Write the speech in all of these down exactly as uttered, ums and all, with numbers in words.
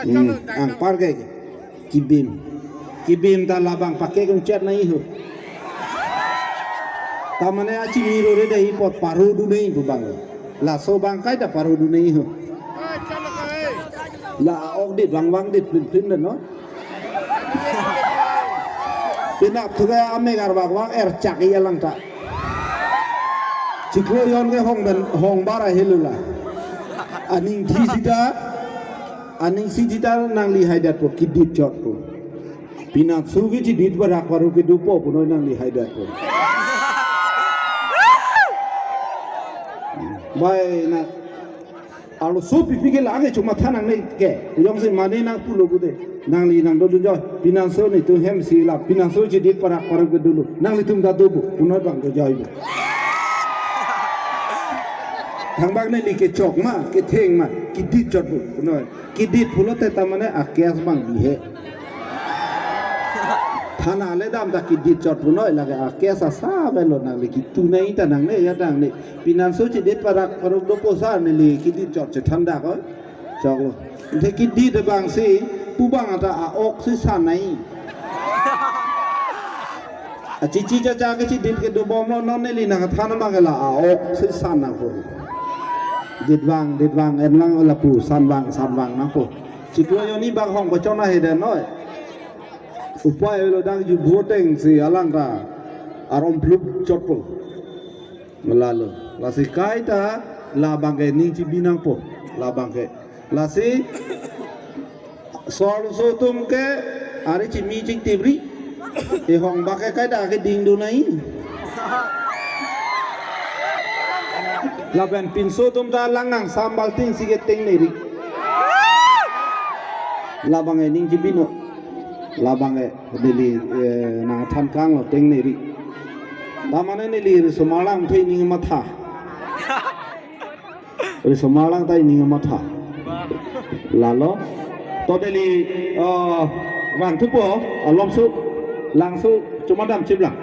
Hmm, anpar ke kibim. Kibim ta labang pake kung chat nangji ho. Tamane achi miro re dei pot paru du nangji pu bang. Laso bang kaita paru du nangji ho. La ok dit bang bang dit plin plin de no. Pinap thuke amek arbak vang erchak iya lang ta. Chiklo jon ke hong ben hong bara helula. Aning thi sita, aning si sita nangli haidat po kidit chot po. Pinat su ke chidit barak baru ke dupo punoi nangli haidat po. Bai na Arloso pipi ke lake chuma thanang ne ke. Ujong si mane nang pulo bude. Nangli nang do do joy. Pinanso ni tu hem si la. Pinanso chidit parak parak ke dulu. Nanglitum ta do bu. Punoi bang do joy bu. Thangbak neli kechok ma, ketheng ma, kidit chot bu. Punoi. Kidit pulote tamane akes bang bihe. Thana le dam ta kidit chot punoi lake akes asa belo nangli kitu nangji ta nangne ya nangne. Pinanso chidit parak paruk dopo sa neli kidit chot chethan dak oi. Choklo. Ante kidit abang si pu bang ata a-ok si san nangji. Achichi chacha ke chidit ke dobomlo non neli nangthan abang ke la a-ok si san nangpo. Dit bang, dit bang, en lang lapu san bang, san bang nangpo. Chiklo jon ni bang hong pachona he den noi. Upai lo dak ju boteng si alang ta arom plup chotpo. Lalo. Lasi kaita labang ke ning chibi nangpo. Labang ke. Lasi so arloso atum ke ari chimi chingtip ri. E hong bak ke kaita ke ding do nangji. Lapen pinso atum ta lang nang sambal ting si ke tengne ri. Labang ke ning chibi no. Labang ke neli, eh, nangthan kanglo tengne ri. Tamane neli risomar lang the ning matha. Risomar lang ta ning matha. Lalo. To neli, eh, vang thupo, alom su, lang su, chuma dam chip lang.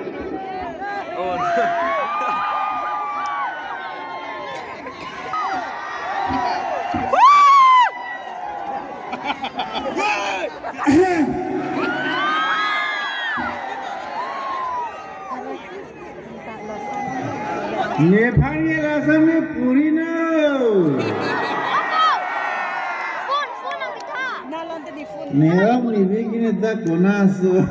Nephan ye lason ne puri no. Phone, phone ang bitha. Neok ni bigin ta konaso.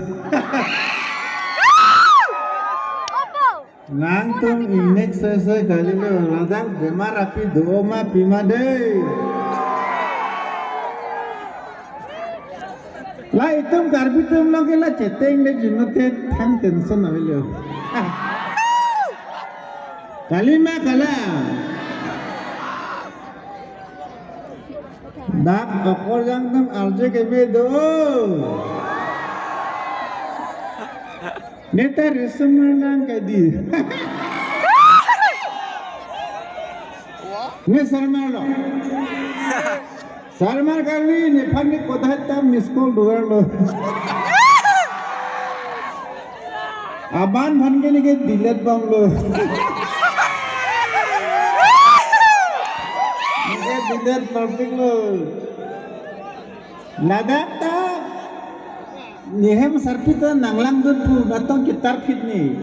Oppo. Nangtum inek soi soi kalilo, ladak bemar api do ma pima dei. La itum Karbi atum lo ke la cheteng le jinote thang tension avelo. Kalima kala. Dak okorjang atum arje kebe do. Neta risomar lang kadi. Ne sarmar lo. Sarmar kali nephan ne kodai ta miss call dover lo. Aban aphan ke neke delete bom lo. Neke delete perfect lo. Ladak ta nehem sarpi ta nanglang dun pu natong kitar phit ni.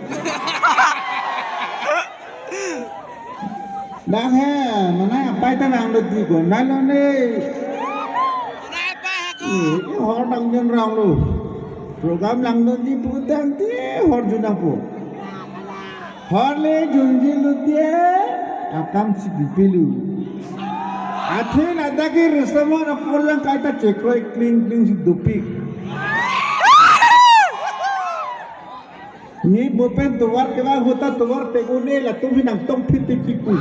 Dak he, manai apai ta nang dun di ko, nalo ne. Ni, hor dang jon rang lo. Program lang dun di pu tangte hor jun nangpo. Hor le junji lutye, akam si bipilu. Athe ladak ke risomar apor yang kaita chekroi kling kling si dopik. Ni bopen tovar keba hota tovar pegone latum hinang tong phit piku.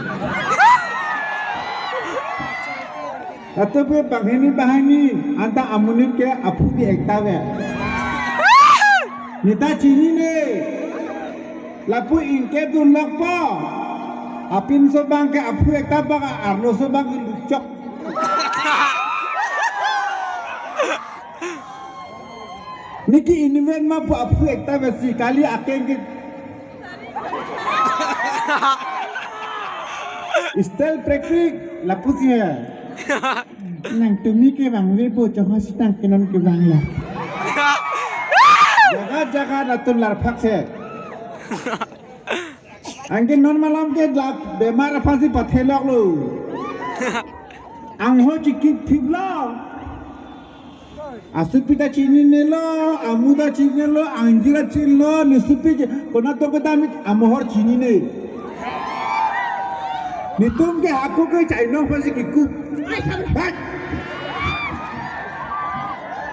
Latum ke banghini banghini anta amonit ke aphu bi ekta ve. Neta chinine. Lapu ingke dunlok po. Apinso abang ke aphu ekta bak arloso abang ke luchok. Neke inutvet ma pu aphu ekta besi kali akeng ke. Style practice lapusi he. Nangtum ke vangve bo, chonghasi tang ke non ke vang ya. Jaga jaga natun larphak se. Anke non malom ke dak bemar aphansi pathelok lo. Angho chikip thip lo. Asupi ta chininelo, amu ta chininelo, angji ta chininelo, nesupi ke, konat toko ta amit amohor chinine. Netum ke hako ke chainong aphansi kikup. Ai, sabar. Hai.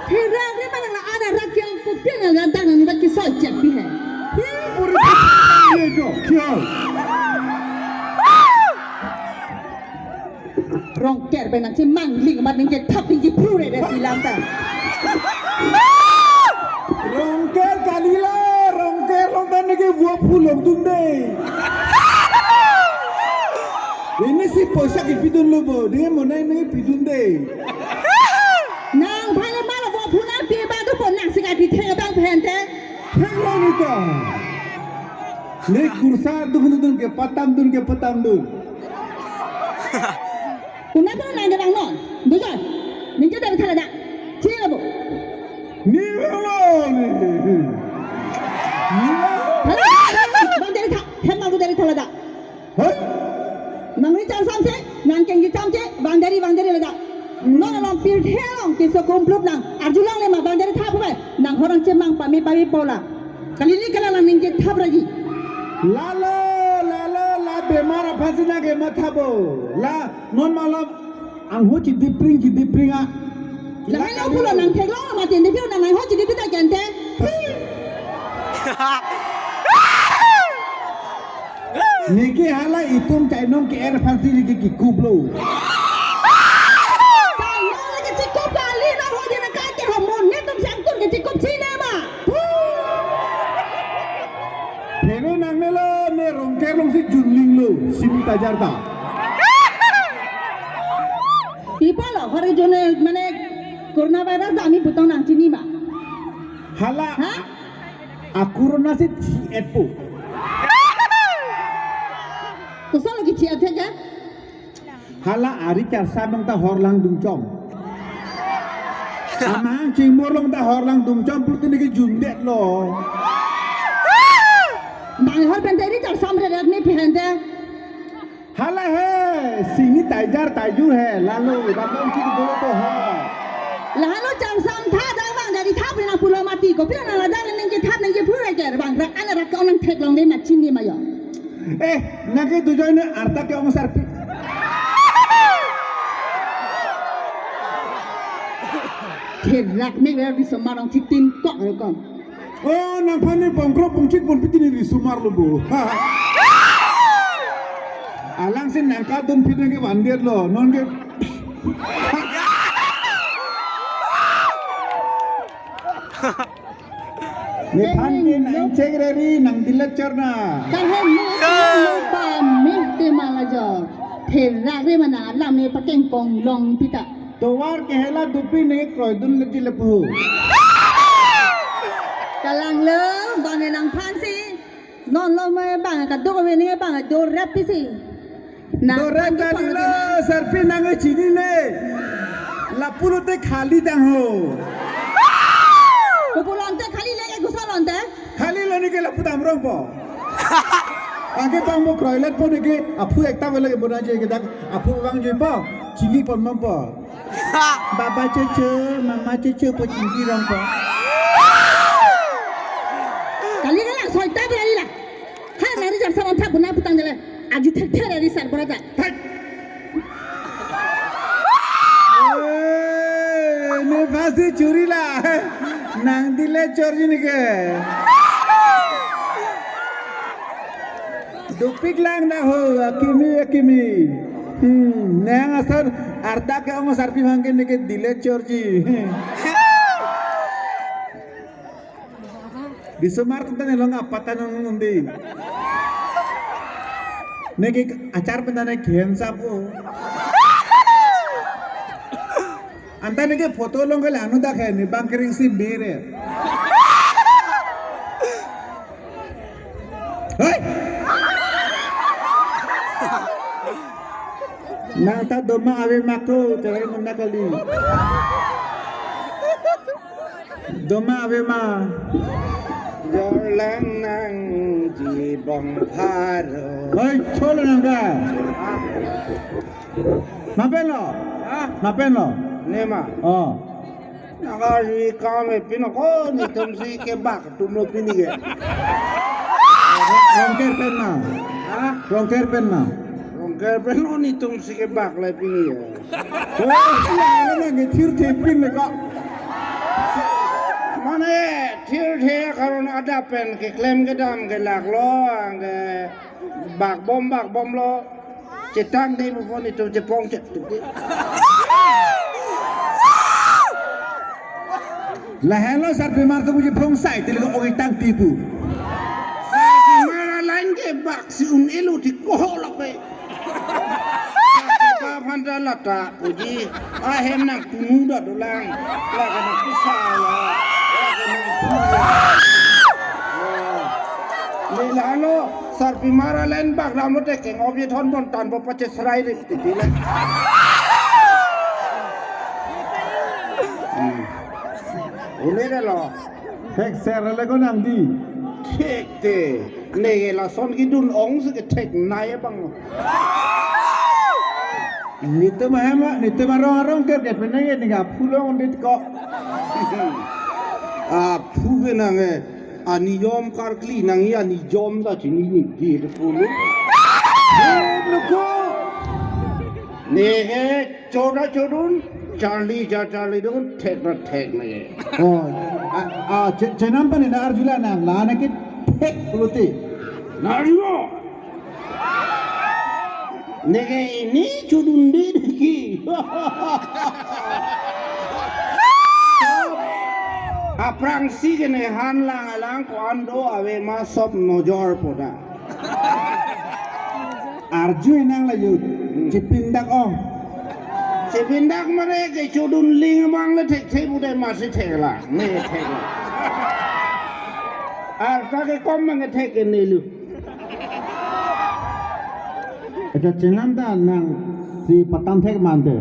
Hirang re manang la ada rak ke ongkuk ke nang gantang nang baki soi cek pi hai. Hi, puri ye jo, kyo. Rongker pen nangchemangling amat ningje thap ningje phure de silam ta. Rongker kalilo, rongker along ta neke vua phulong dun de. Ini si poisa kipidun lo bo, dia monai neke pidun de. Nang phale mala vua phuna pi ba tu pon nang sika di theng abang phente. Theng lo ni ta. Ne kursa dun dun dun ke patam dun ke patam dun. Kuna pun nang jadang non. Dujon. Ningje dari thala dak. Cila bu. Ni lo ni. Ni lo. Thala dak. Bang dari tha. Hem aku dari thala dak. Hei. Nang ni chang sam se. Nang keng di cham se. Bang dari bang dari ladak. Non along pirthe along keso kumplut nang. Arjulong le ma bang dari tha pu bai. Nang horang chemang pami pami pola. Kalili kala lang ningje thap raji. Lalo, lalo, la bemar aphansi nang ke mathabo. La non malom angho chidipring chidipring a. La helo pulo nang theklong ma chidipring nang angho chidipring ta kente. Neke hala itum chainong ke-er aphansi neke kikup lo. Chainong neke chikup kali na ho jena kai ke ho mon netum sangtur ke chikup chine ma. Phere nangnelo ne Rongker alongsi junling lo simi tajar ta. People lo hori jone mane coronavirus ta ami putong nang chini ma. Hala. Ha? Akuruna si thi-et po. Kosonlo kithi-et ke? Hala ari charsam along ta horlang dungchom. Amang chimor along ta horlang dungchom putin ke jundetlo. Bang hor pente ari charsam re rat ni pihente. Hala he, sini tajar tajur he, lalo, bandung sini dulu to ho. Lahalo charsam tha dang bang dari tha pina pulo mati, kopi na ladang ningje tha ningje pura ker bang, rak ana rak ka onang theklong de machin ni mayo. Eh, nake dujon ne arta ke ong sarpi. Therak me wer di semarang chitin kok rekong. Oh, nangphan ne bongkrok bongchit pon pitini risomar lo bo. Alangsi nangkadun pit neke vandet lo, non ke. Nephan ke nang chek reri nang dilet chorna. Kahe mo mo pa meh te mala jo. Therak re mana alam ne pakeng pong long pita. Tovar ke hela dupi ne kroidun le jile pu. Kalanglo, bang nangphansi. Non lo me bang kaduk me ne bang do rap pisi. Nang dorang kali lo, sarpi nang chinine. Lapu lote khali dang ho. Kopulonte khali le ke kusalonte. Khali lo neke lapu damrong po. Anke bang mo kroilet po neke aphu ekta vele ke bona je ke dak aphu bang je po. Chini pon mam po. Baba cucu, mama cucu po chingki rong po. Kali kala soita berani la. Hai mari jam sama thap buna putang jale. Aju thek thek dari sar berata. Hai. Eh, ne pasti churi la. Nang dile chorji neke. Dopik lang dah ho, akimi, akimi. Hmm, nang asar arta ke ong sarpi bangke neke dile chorji. Di semar tentang elong apa tanang undi. Neke achar pentane khen sapo. Anta neke photo long kali anu dak hai ni bang kering si bere. Hei! Nang ta doma ave ma ko, terai muna kali. Doma ave ma. Jorlang nangji bong pharo. Hoi, cholo nang ka. Mapen lo? Ha? Mapen lo? Nema. Oh. Nang arju ikam e pin ako, netum si kebak atum lo pini ke. Rongker pen ma. Ha? Rongker pen ma. Rongker pen lo, netum si kebak le pini ke. Oh, iya, lo nang ke thirthe pin le ko. Mane thirthe karon adap pen keklem kedam kelak lo, ang ke bakbom bakbom lo. Chetang di mo pon netum chepong chet tu di. Lahenlo sarpimar atum chepong sai tili ko oi tang tipu. Sarpimar alang ke bak si un-elo ti kohok lak pe. Ka phanta lata puji. Ahem nang tunu da dolang. Lake nang pisa la. Lake nang pisa. Ni lalo sarpimar alen bak ram lo te keng obje thon bon tan bo pache serai rik titi le. Hmm. Ule de lo. Thek ser le ko nang di. Thek te. Ne lason kedun ong si kethek nai abang. Netum ahem, netum arong arong kerket penang ye ning aphu long dit ko. Aphu ke nang e. Anijom karkli nang ye anijom ta chini ni di de pulu. He lo ko. Ne he choda chodun, charli cha charli dun, thek na thek na ye. Oh, a, a, che, chenam pani na arju la nang, la na ke thek pulote. Nari lo. Neke ini chudun di niki. Aphrangsi ke ne han lang alang ko-an do ave ma sop nojor poda. Arju nang la yut. Hmm. Chipindak ong. Chipindak mane ke chudun ling mang le thek thek bude masi thek la. Ne thek la. Arta ke kom mang thek ke ne lu. Eta chenam ta nang si patam thek mante.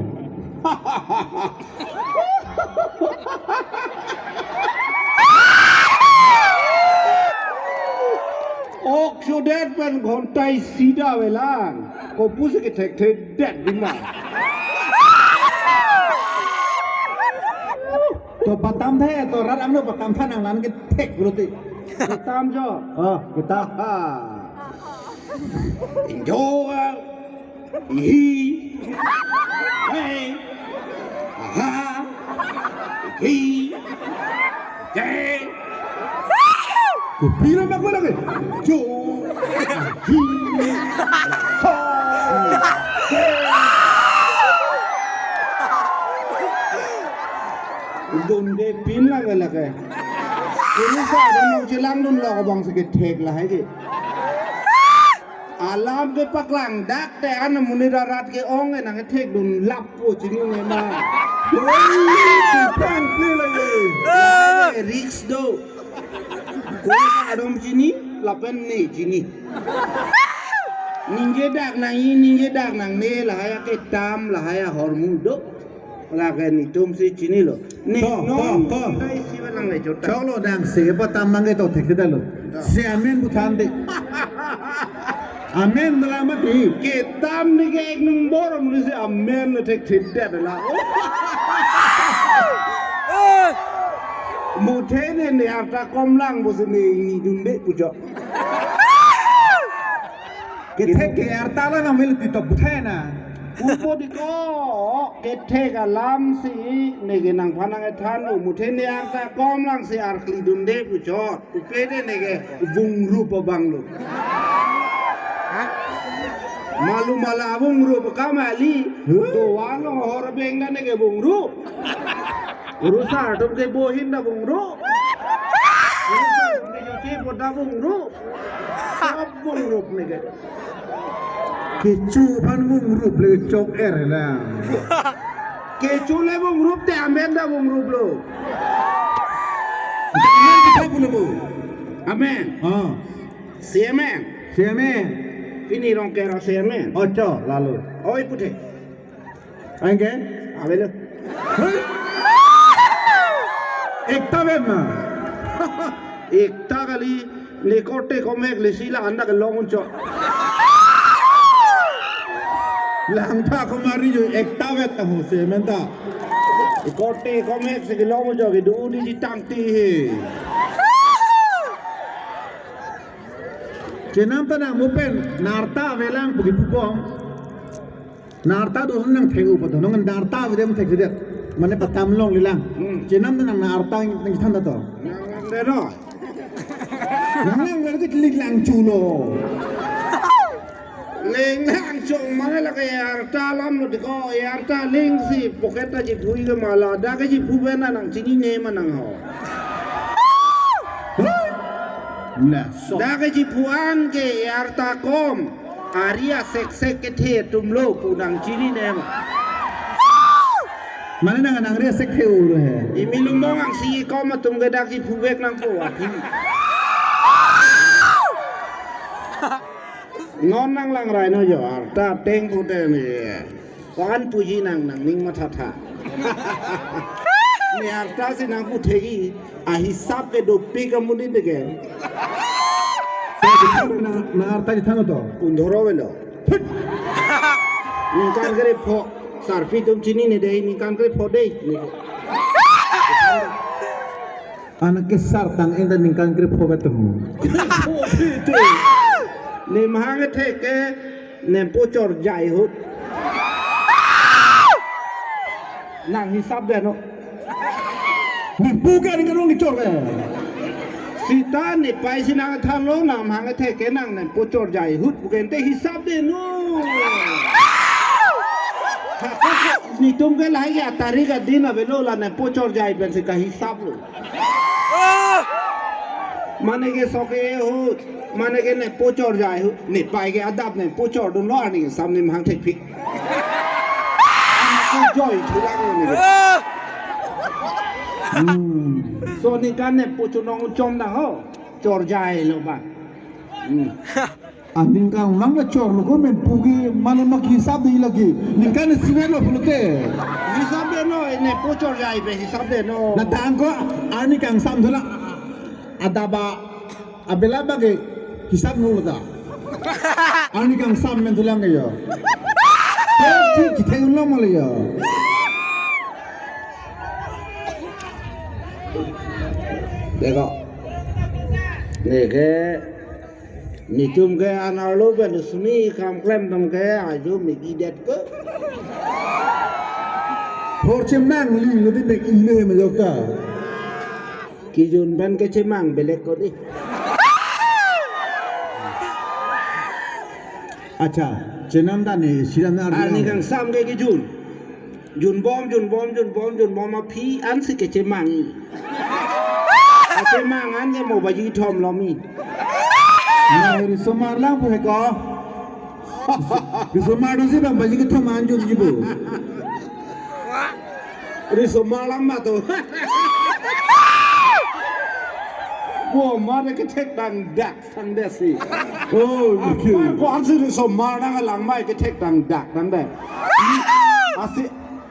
Ok sudet pen ghonta isi da avelang. Kopusi kethek thek det di ma. To patam the, to rat angno patam tha nang lan kethek berarti. Patam jo. Oh, kita. Ha. Injo. Hi. Hei. Aha. Hi. Je. Kopi lo mak lagi. Jo. Hi. Ho. Je. Dunde pin lagi lagi. Ini sa ada mau chelang dun lo abang si kethek lahai ke. Alam ke paklang dak te an amonit arat ke ong enang thek dun lap po chini ne ma. Oi, tang ple la ye. Risk do. Ko adom chini, lapen ne chini. Ningje dak nang i, ningje dak nang ne, lahai aketam, lahai ahormu do. Lake netum si chinilo. Ne to, non to, to. Nai si balang le chota. Choklo nang si patam mangke to thekthedetlo. To. Si amen pu than de. Amen dalam mati. Ketam neke ek number muli si amen le thekthedet la. Muthe ne ne arta kom lang pusi ne ni dunde pujo. Kethek ke arta la nang mil titop buthe na. Upo di ko, kethek alam si neke nangphan nang ethan lo, muthe ne arta kom lang si arkli dunde puchot. Upede neke vungrup abang lo. Malu mala vungrup kamali. Huh? Doan lo hor beng da neke vungrup. Rusar atum ke bohin da vungrup. Rusar atum ke joche po da vungrup. Sop vungrup neke. Kecho aphan vungrup le chok er la. Kecho le vungrup te amen da vungrup lo. Amen kita pulo bu. Amen. Ah. Si amen. Si amen. Pini Rongker si amen. Ocho lalo. Oi puthe. Anke? Avelo. Hei! Ekta vet ma. Ekta kali, ne korte komek lesi la-an dak kelong uncho. Langtha Kumari jo ekta vet ta ho se menta. Korte komek si kelong uncho, kedo di jitang ti he. Chenam ta nang mo pen, narta avelang pu kipupom. Narta do nang thek upat, nong narta avedem thekthedet. Mane patam longle lang. Hmm. Chenam ta nang narta nang than ta to. Nang lang de no. Nang lang lang ke lik lang chulo. Ling lang chung mane lake arta alam lo diko, arta ling si pocket ta chiphui ke mala, dak ke chiphu pen nang chinine ma nang ho. Na, so. Dak ke chiphu an ke arta kom, ari aseksek kethe atum lo pu nang chinine ma. Mane nang nang ari asekthe ur he. Imi Lumbong Angsi kom atum ke dak chiphuvek nangpo aphi. Non nang lang rai no jo, arta ateng pute ne. Ko-an puji nang nangning mathatha. Ne arta si nang puthegi, ahisap ke dopik amonit ke. Na, na arta chethan to. Pundhoro avelo. Ningkan krepho, sarpi atum chinine dei, ningkan krepho dei. Anak ke sar tang enda ningkan krepho betum. Ne mahang thek ke nempo chorjai ahut. Nang hisap de no. Nempo ke ningkan nong chor ke. Sita nepei si nang than lo, nang mahang thek ke nang nempo chorjai ahut pu ke ante hisap de no. Netum ke lahai ke atarik adin avelo la nempo chorjai pen si kahisap lo. Mane ke sok ke ahut, mane ke nempo chorjai ahut, nepei ke adap nempo chordun lo, arni sam ne mahang thekpik. Chorjai thulang lo ne. Hmm. So ningkan nempo chonong chom da ho, chorjai lo ba. Hmm. Ah, ningkan nang la chor lo ko men pugi mane ma hisap de lagi. Ningkan si vet lo pulote. Hisap de no, nempo chorjai pen hisap de no. La tang ko arni kangsam thula. Adap abela bagi hisap no ta. Arni kangsam men thulang yo. Thek thek thek lo mo le yo. Deko. Neke. Netum ke an arlo pen sumi kam klem atum ke ajo megi det ko. Hor chemang li lo di mek ine me jok ta. Kejun pen kechemang belek ko di. Acha, chenam ta ne siram na arni kangsam ke kejun. Junbom, junbom, junbom, junbom aphi an si kechemang. Achemang an ke mo baji thom lo mi. Na risomar lang pu he ko. Risomar do si bang baji kethom an jun ji bu. Risomar lang ma to. Bo ma de kethek dangdak. Sang desi. Oh, okay. Ko arsi risomar nang langmai kethek dangdak nang de. Asi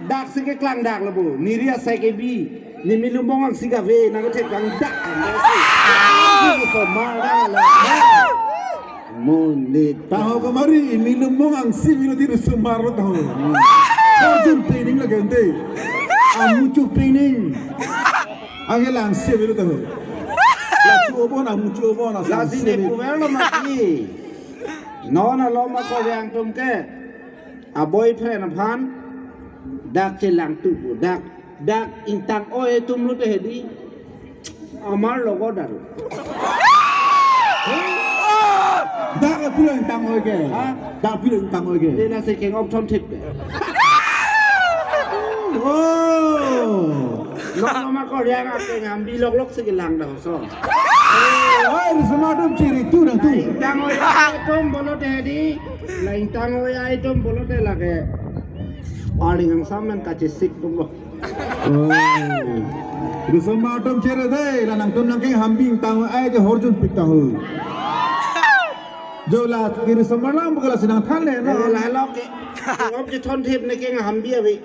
dak si keklang dak lo bu. Neri asai kebi. Nemi Lumbong Angsi kave nang kethek dangdak nang desi. Arsi risomar nang langmai. Monit. Taho kemari nemi Lumbong Angsi bilo ti risomar lo taho. Hor chun pening lagi ante. Amuchu pening. Anke langse bilo taho. Lachu obon, amuchu obon, lasi ne puver lo mati. Non alom akorjang atum ke a boyfriend aphan dak chelang tu dak dak ingtang oi atum lo te hedi. Amar logo daru. Dak apilo ingtang oi ke. Ha? Dak apilo ingtang oi ke. Dena se keng ok thon thip. Oh. Lok loma kor yang ake ngambi lok lok si kelang dah so. Oi, risomar atum chiri tu dah tu. Ingtang oi atum bolo te di. La ingtang oi atum bolo te lake. Arni kangsam men kachesik tum lo. Oh. Risomar atum chere dei, la nangtum nangkeng hambing tang ai je horjun pik tahu. Jo la risomar lang bukan la sinang than le no. Eh, la lok ke. Op chethon thip neke nang ahambi ave.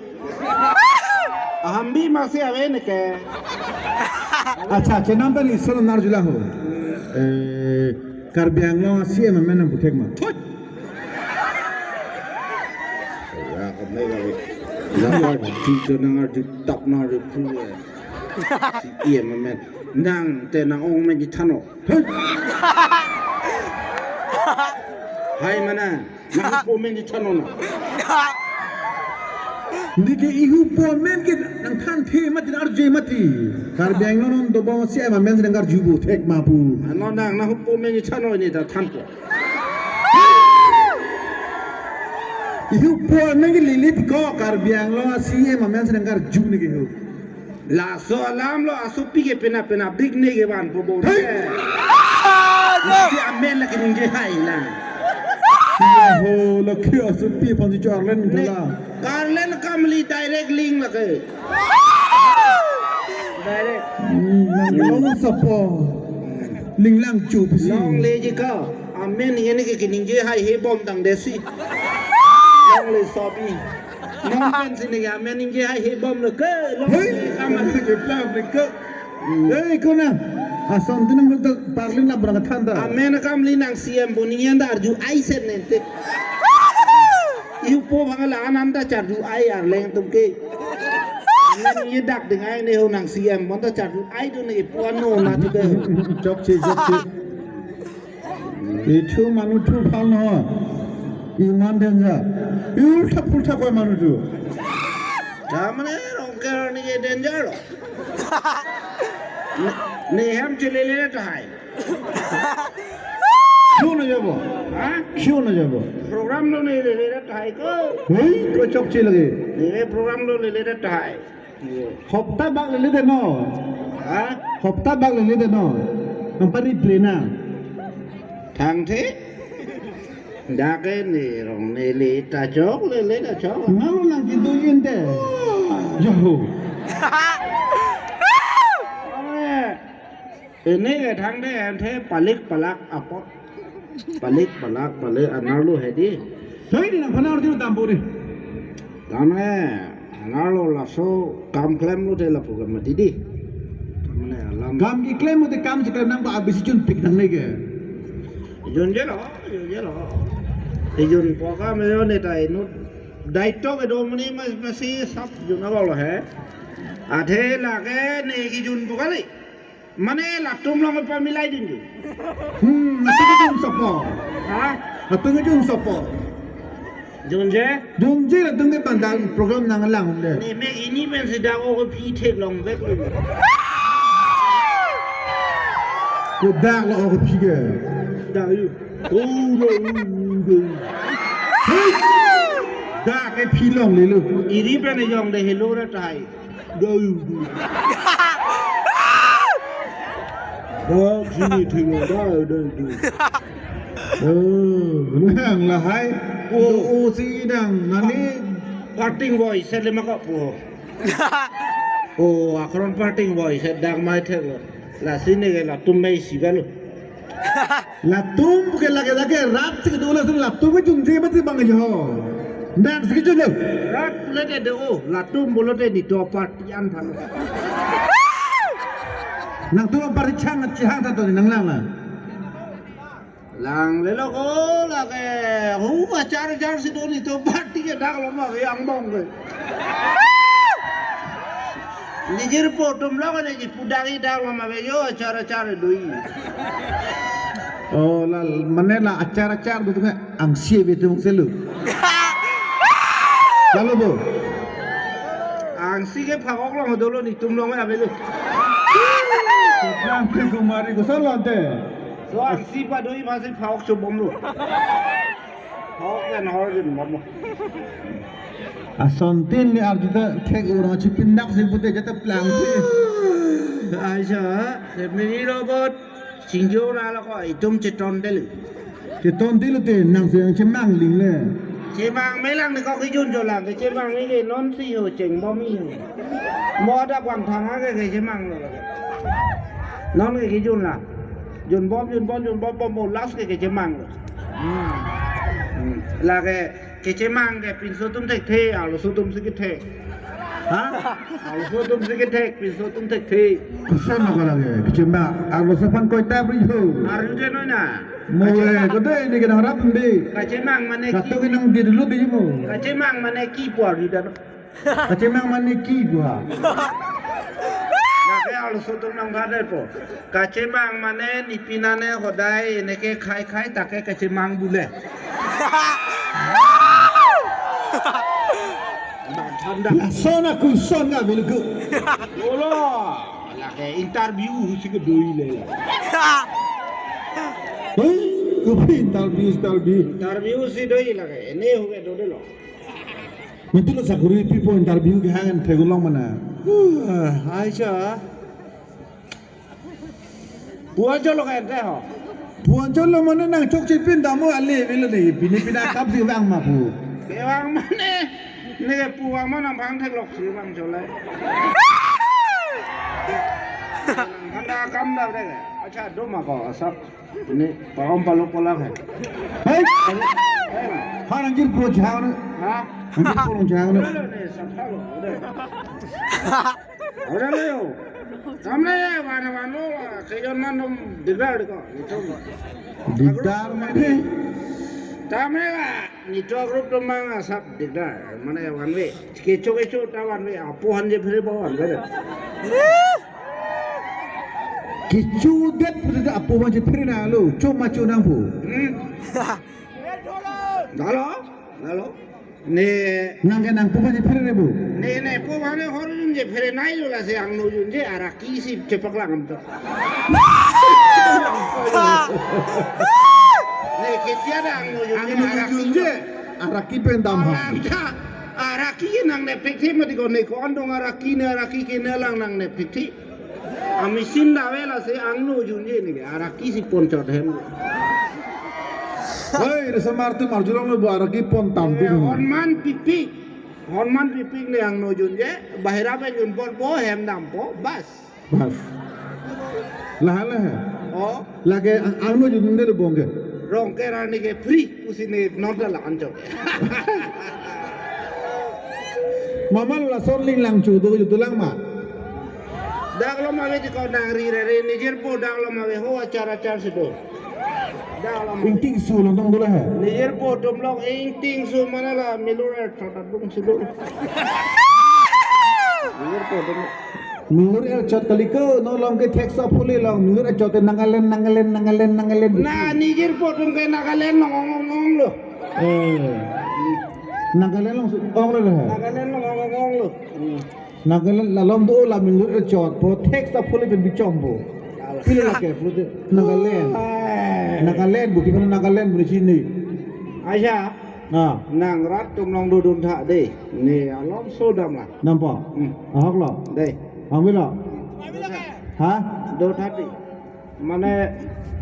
Ahambi masi ave neke. Accha, chenam tani solo nar jula ho. Eh, Karbi Anglong a C M amen nangpu thek ma? Thot. Ya, kami kami. Nang arju, nang arju, tap nang arju, pura. C M amen. Nang te nang-ong amen chethannon. Hai mana? Nang hupo amen chethannon. Neke ihupo amen ke nangthanthe mati, arje mati. Karbi Anglong non dobom C M amen nang arjupo thek ma pu. Ano nang, nang hupo amen chethannon, ne ta thanpo. Ihupo amen ke lili ko Karbi Anglong a C M amen nang arju neke hu. Laso alam lo asopi ke pena pena big ne ke vanpo bo. Hey! Lasi amen lake ningje hai na. Ya ho, lake asopi aphan si cho arlen ne, thala. Arlen kamli direct link lake. Direct. Hmm, nang long sapo. Linglang chu pisi. Longle ji ka. Amen ningje ke ningje hai he bom tangdesi. Longle sopi. Nang pensi neke amen ningje hai he bom lo ke, long hey, le kam. Nang ke plan le ke. Hmm. Hey, kona. Asontin nang to parlin na brang thanda. Amen kamli nang C M bo ningje nang arju ai set nente. Ihupo bang la anam ta charju ai arleng atum ke. Amen ningje dak ding ai ne ho nang C M bon ta charju ai do ne ipu ano na tu ke. Chokche, chokche. Ithu manu thu phal no. Iman danger. Ultha pultha koi manu thu. Tamane Rongker neke danger lo. Ne, ne hem chelele tahai. Kyun na jabo? Ha? Kyun na jabo? Program lo ne lele tahai ko. Hei, ko chokche lage. Ne program lo lele tahai. Hopta bak lele de no. Ha? Hopta bak lele de no. Nang pari plena. Thangthe? Dak ke ne rong ne le ta chok, le le ta chok. Nalo nang kitu inte. Jaho. Ene ke thangthe ante palik palak apot. Palik palak palik anerlo hedi. Hei, di nang phanar di dampo di. Tame, anerlo laso kam klemlo te lapu ke mati di. Tame alam. Kam keklem te kam si klem nangpo abisi chunpik nangne ke. Junjelo, junjelo. Ijunpo kam jo ne ta inut. Daito kedo mani mas, masi sap jun abang lo he. Athe lake ne kijunpo kali. Mane latum along pamilai dunji. Hmm, latum ke jun sopo. Ha? Latum ke jun sopo. Junje? Junje latum ke pandang program nanglang de. Ne mek ini pen sida o ko phi theklong vek lo. Kodak lo o ko phi ke. Da yu. O lo u de. Hey! Dak ke phi longle lo. Iri pen jongde helo ra tahai. Dai, dai. Dai, sini thingo, dai, dai, dai. Oh, nang lahai. Oh. Oh, si nang, nani? Parting voice, sa lima ko po. Oh, akron parting voice, sa dang mai thek lo. Lasi ne ke latum mai si balo. Latum ke lake lake rat si kedo langsung latum ke junje mati bang jo. Nang si junlo. Rat pulote do, latum pulote netum party an than. Nangtum party chang chihang than to nang lang la. Langlelo ko lake hu achar achar si do netum party ke dak lo ma ke angbong ke. Nijirpo atum lo ke ji pudang i dak lo ma be jo achar achar dui. Oh, la, mane la achar achar do tu ke angsi be tu selu. Lalo bo. Angsi ke phakok long dolo netum long avelo. Nang ke kumari ko solo ante. So angsi padoi masi phakok chobom lo. Hok pen hor jin bom lo. Asontin ni arjuta thek orang chipindak si pute jata plang si. Aisa, se mini robot, singjo na lo ko, itum cheton del. Cheton del te nang se yang chemang ling le. Chemang melang ni ko kijun jo lang, ke chemang ni ke non si ho chengbom i ho. Mo da kwang thang ke ke chemang lo. Non ke kijun la. Junbom, junbom, junbom, bom, bom, last ke ke chemang lo. Hmm. Hmm. Lake Kechemang ke pinso atum thekthe, arloso atum si kethek. Ha? Arloso atum si kethek, pinso atum thekthe. Koson nang kalang ke, kechemang, arloso aphan koita bri ho. Arju je noi na. Mo, eh, kode ini kenang rap mbe. Kachemang mane ki? Satu kenang di dulu di mo. Kachemang mane ki pu arju dan. Kachemang mane ki pu ha? Lake arloso atum nang kade po. Kachemang mane nepi nane hodai eneke khai khai take kachemang bule. Bang thanda. Lason aku son nggak bilku. Olo, lake interview si kedoi le. Hei, kopi interview, interview. Interview si doi lake, ene ho ke do de lo. Nelitum lo sakuri pipo interview kehang thegulong mana. Huh, aisa. Puan cholo ka ente ho. Puan cholo mane nang chokche pin damo ale velo ne pini pina kap di vang ma pu. Ke vang mane ne ke pu vang ma nang bang theklok si vang chole. Nang handa kam da de. Acha do ma ko asap. Ini parom palok kolak hai. Hei! Hei, ma. Ha, nangjir pro jhang na. Ha? Nangjir pro jhang na. Lo ne, sapha lo, udah. Udah lo yo. Samle ya, mana mana lo, kejon man nom digdar ko. Itu. Digdar mane? Samle ya. Nito group do mang asap digdar, mane one way. Kecho kecho ta one way, apo hanje phere ba one way. Kecho det phere apo hanje phere na lo, cho ma cho nang pu. Hmm. Dalo, dalo. Ne. Nang ke nang pu hanje phere ne bu. Ne ne pu hanje hor je phere nai lo lasi angno junje araki si chepak lang am to. Ne ketia da angno junje. Angno araki junje. Araki pen dam ha. Alang ta, araki nangne pekthi mati ko ne ko andong araki ne araki ke ne lang nangne pekthi. Ami sin da vela si angno junje ne ke araki si pon chot hem. Hei, resomar tu marjulong lo bu araki pon tam tu. Eh, honman pipik. Honman pipik ne angno junje. Bahira pen jun pon po hem dam po. Bas. Bas. Laha laha. Oh. Lake ang-, angno jun de bong ke. Rong ke rani ke free pusi ne nonta la anchok. Mama lason ling lang chu do ju lang ma. Dak lo ma ve ti ko nang ri re re ne jer po dak lo ma ve ho achar achar si do. Ingting su long dong dula hai. Nijir po atum long ingting su mana la milur er chot adung si do. Nijir po atum. Milur er chot kali ko, non long ke thek so phuli long, milur er chot Nagaland, Nagaland, Nagaland, Nagaland. Na nijir po atum ke Nagaland long ong ong ong lo. Eh. Nagaland long su ong lo hai. Nagaland long ong ong ong lo. Hmm. Nagaland la long do la milur er chot po thek so phuli pen bichom po. Pilo lake pulote Nagaland. Ai. Nagaland bu kipano Nagaland bu chini. Aisa. Ah. Nang rat atum long dodun tha de. Ne alom so dam la. Nampo. Hmm. Ahok lo. De. Angwi lo. Ha? Do tha de. Mane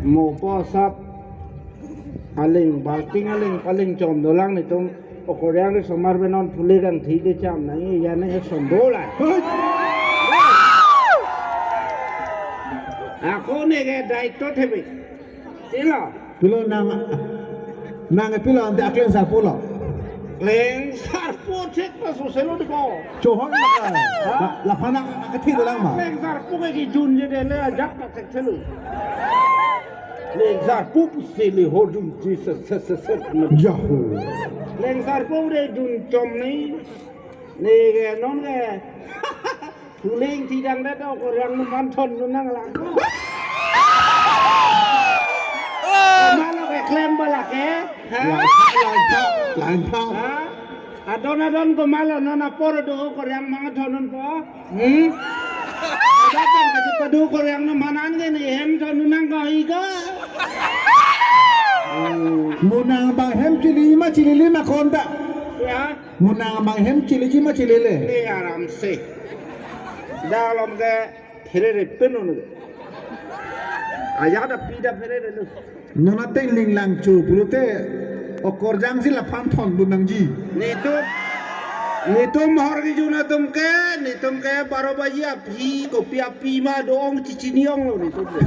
mo po asap aling balting aling paling chom dolang netum okoryang resomar benon pule kangthi de cham nang ya ne som dola. Hei. Ako ne ke daito thebi. Silo. Pilo nang, nang pilo ante akleng sarpo lo. Kleng sarpo thek pa suselo diko. Chohon la, la, la phana ka thi dolang ma. Kleng sarpo ke kijun je de le ajak ka thek thelo. Kleng sarpo pusele hodun Jesus ses ses ses. Yahoo. Kleng sarpo de dun chom ni. Ni ke non ke. Huling tidang da to okoryang num man thon num nang lang. Komatlo keklem bala ke? Ha? Langtha, langtha, langtha. Ha? Adon adon komatlo non apor do okoryang mang thon num po? Hmm? Datang ke padu okoryang num man an ke ne hem thon num nang ko iga. Mo nang bang hem chili ma chili lima konta. Ya. Mo nang bang hem chiliji ma chilile. Ne aram se. Dalom ke phere re penu nu. Aya da pi da phere re nu. Non ateng ling lang chu pulote okorjang si laphan thon bu nangji. Netum, netum hor kijun atum ke, netum ke baro baji aphi, kopi aphi ma do-ong chichini ong lo netum ke.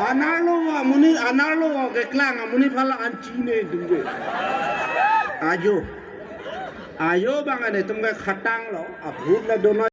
Anerlo amonit, anerlo keklang amonit aphan la an chini dungbe. Ajo. Ajo abang netum ke khatanglo. Abhut la dono